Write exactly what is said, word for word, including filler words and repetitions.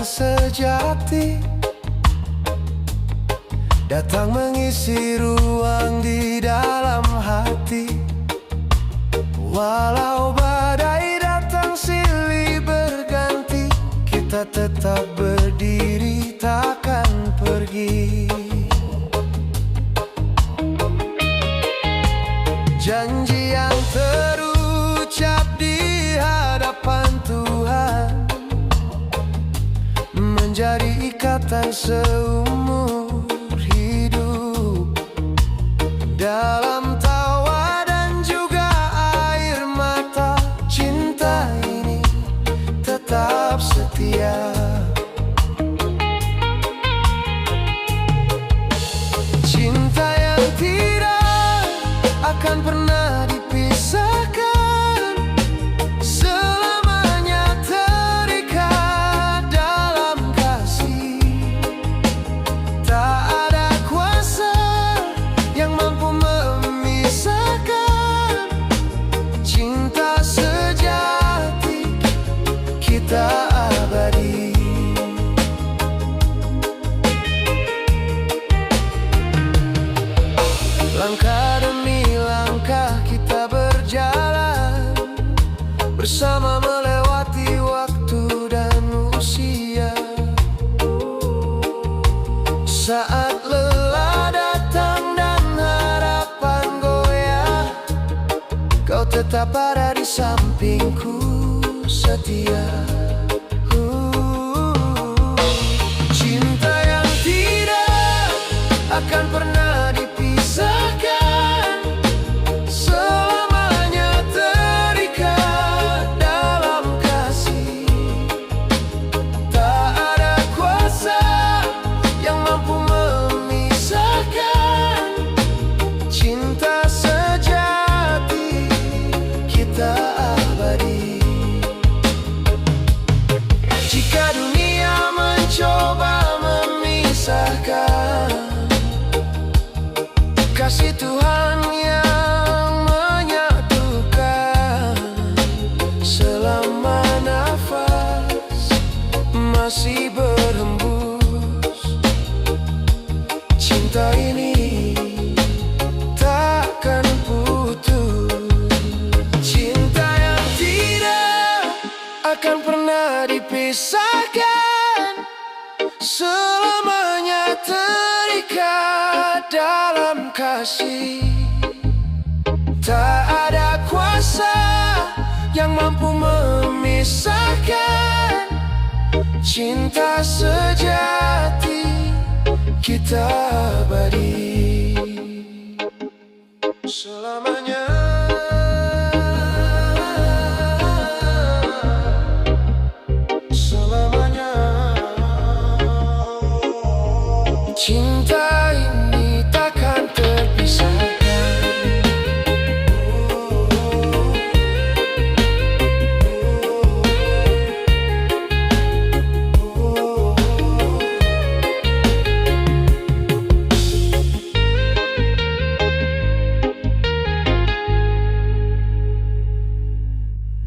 sejati datang mengisi ruang di dalam hati. Walau badai datang silih berganti, kita tetap berdiri, takkan pergi. Janji yang terucap di hadapan Tuhan menjadi ikatan seumur hidup. Dalam tawa dan juga air mata, cinta ini tetap setia. Cinta yang tidak akan pernah dipisahkan, selamanya terikat dalam kasih. Tak ada kuasa yang mampu memisahkan, cinta sejati kita abadi. Langkah demi langkah kita berjalan, bersama melewati waktu dan usia. Saat lelah datang dan harapan goyah, kau tetap ada di sampingku setia. Cinta yang tidak akan pernah dipisahkan, selamanya terikat dalam kasih. Tak ada kuasa yang mampu memisahkan, cinta sejati kita abadi. Jika dunia mencoba memisahkan, kasih Tuhan yang menyatukan. Selama nafas masih berhembus, cinta ini takkan putus. Cinta yang tidak akan pernah dipisahkan, selamanya terikat dalam kasih. Tak ada kuasa yang mampu memisahkan, cinta sejati kita abadi. Selamanya